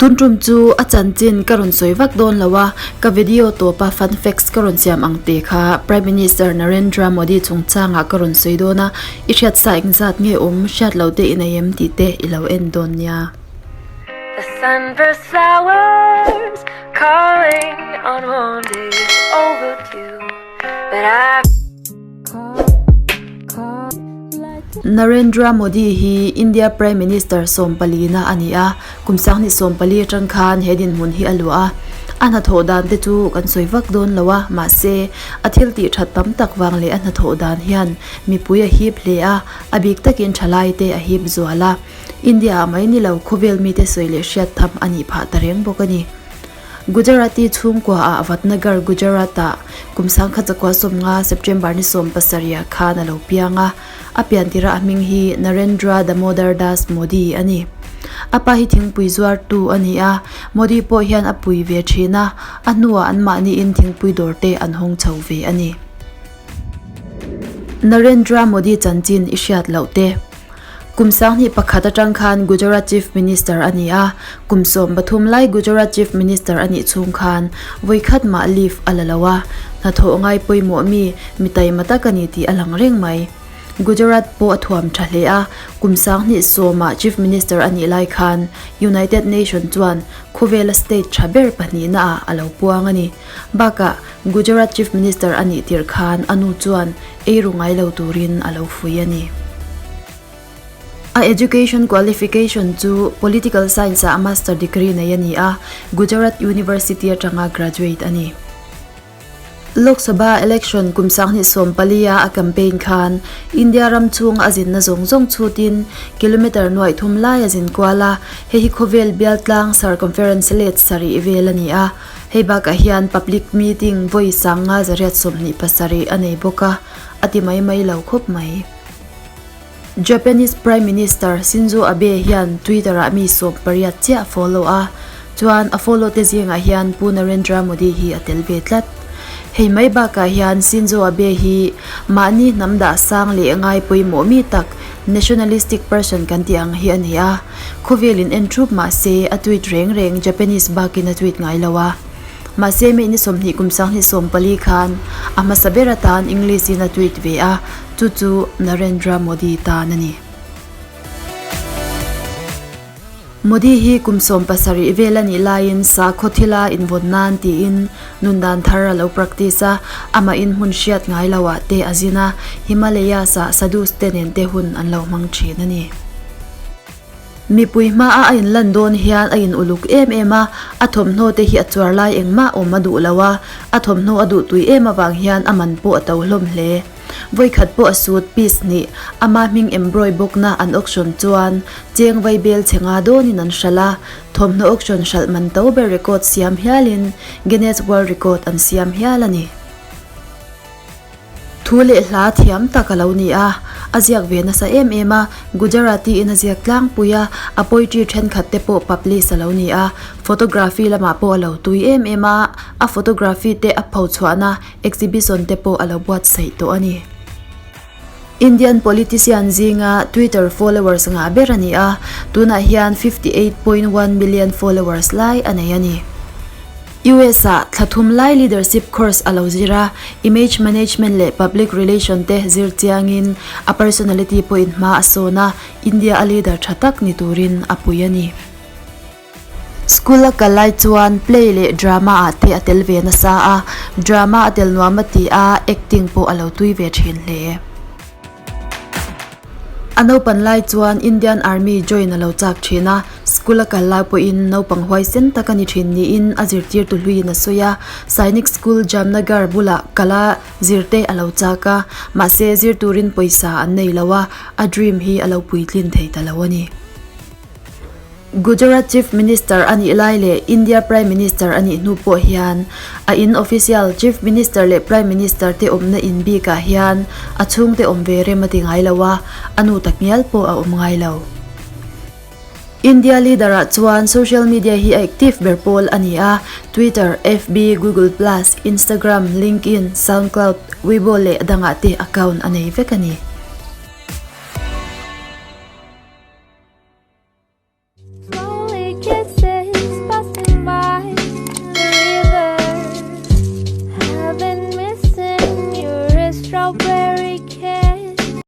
Tun tum chu a chanchin ka rawn sawi vak dawn lo a, ka video tawpa fun facts ka rawn siam ang te kha Prime Minister Narendra Modi chungchangah ka rawn sawi dawn a, i hriat sa engzat nge awm hriat lo te i nei em tih te i lo en dawn nia. The sunburst flowers calling on one day overdue But I Narendra Modi hi India Prime Minister sawmpalina a ni a, kum sanghnih sawmpali atang khan he dinhmun hi a luah a. A hnathawh dan te chu kan sawi vak dawn lo a, mahse a thil tih that tam tak vang leh a hnathawh dan hian mipui a hip hle a, a bik takin thalai te a hip zual a. India ah mai ni lo khawvel mite sawi leh hriat tham a nih phah ta reng bawk a ni. Gujarati chhungkua ah Vadnagar, Gujarat ah kum sangkhat zakua sawmnga September ni 17 khan a lo piang a. A piantirah a hming hi Narendra Damodar Das Modi a ni. A pa hi thingpui zuartu a ni a, Modi pawh hian a pui ve thin a, a hnuah anmahniin thingpui dawr te an hawng chho ve a ni. Narendra Modi chanchin i hriat loh te. Kum sanghnih pakhat atang khan Gujarat Chief Minister a ni a, kum 13 lai Gujarat Chief Minister a nih chhung khan vawikhat mah leave a la lo a, hnathawh ngai pawimawh mi, mi taima tak a ni tih a lang reng mai. Gujarat pawh a thuam tha hle a, kum sanghnih sawmah Chief Minister a nih lai khan United Nation chuan khawvela state tha ber pahnihna ah a lo puang a ni. Bakah Gujarat Chief Minister a nih tirh khan a nu chuan ei ru ngai lo turin a lo fui a ni. A education qualification chu Political Science ah Master degree nei a ni a, Gujarat University atanga graduate a ni. Lok Sabha election kum sanghnih 14 a a campaign khan India ram chhunga a zinna zawng zawng chhutin kilometre nuaih thum lai a zin kual a, hei hi khawvel bialtlang circumference let sarih vel a ni a. Hei bakah hian public meeting vawi sanga zariat 27 a nei bawk a, a ti mai mai lo khawp mai. Japanese Prime Minister Shinzo Abe hian Twitter-ah mi 18 chiah follow a, chuan a follow te zingah hian Pu Narendra Modi hi a tel ve tlat. Hei mai bakah hian Shinzo Abe hi mahni hnam dah sang leh ngai pawimawh mi tak nationalistic person kan tih ang hi a ni a. Khawvelin en thup mahse a tweet reng reng Japanese bakin a tweet ngai lo a. Mahse May ni 20 kum 2014 khan a hmasa ber atan English in a tweet ve a, chu chu Narendra Modi tan a ni. Modi hi kum 17 vel a nih laiin sakhaw thila invawn nan tiin nundan thar a lo practice a, amahin hmun hriat ngai lo ah te a zin a, Himalayas ah sadhus te nen te hun an lo hmang thin a ni. Mipui hmaa a inlan dawn hian a in uluk em em a, a thawmhnaw te hi a chuar lai engmah awm a duh lo a, a thawmhnaw a duh tui em avang hian a man pawh a to hlawm hle. Vawikhat pawh a suit piece hnih, ama hming embroid bawkna an auction chuan cheng vai bel chhe nga dawnin an hralh a, thawmhnaw auction hralh man to ber record siam hialin Guinness World Record an siam hial a ni. Thu leh hla thiam tak a lo ni a, a ziak ve nasa em em a, Gujarati in a ziak tlangpui a, a poetry thenkhat te pawh publish a lo ni a, photography lamah pawh a lo tui em em a, a photography te a pho chhuahna exhibition te pawh a lo buatsaih tawh a ni. Indian politician zinga Twitter followers ngah ber a ni a, tunah hian 58.1 million followers lai a nei a ni. US ah thla thum lai leadership course a lo zir a, image management leh public relation te zir chiangin a personality pawhin hma a sawn a, India a leader tha tak ni turin a pui a ni. School a kal lai chuan play leh drama ah te a tel ve nasa a, drama a tel nuam a ti a, acting pawh a lo tui ve thin hle. A naupan lai chuan Indian Army join a lo chak thin a, school a kal lai pawhin naupang huaisen tak a ni thin niin a zirtirtu hluiin a sawi a. Sainik School Jamnagar bulah kala zirte a lo chak a, mahse zir turin pawisa an nei lo a, a dream hi a lo puitlin thei ta lo a ni. Gujarat Chief Minister a nih lai leh India Prime Minister a nih hnu pawh hian a in official Chief Minister leh Prime Minister te awmna in bikah hian a chhungte awm ve rem a ti ngai lo a, a nu takngial pawh a awm ngai lo. India leader ah chuan social media hi a active ber pawl a ni a, Twitter, FB, Google Plus, Instagram, LinkedIn, Soundcloud, Weibo leh dangah te account a nei vek a ni. Slowly kisses. Strawberry cake.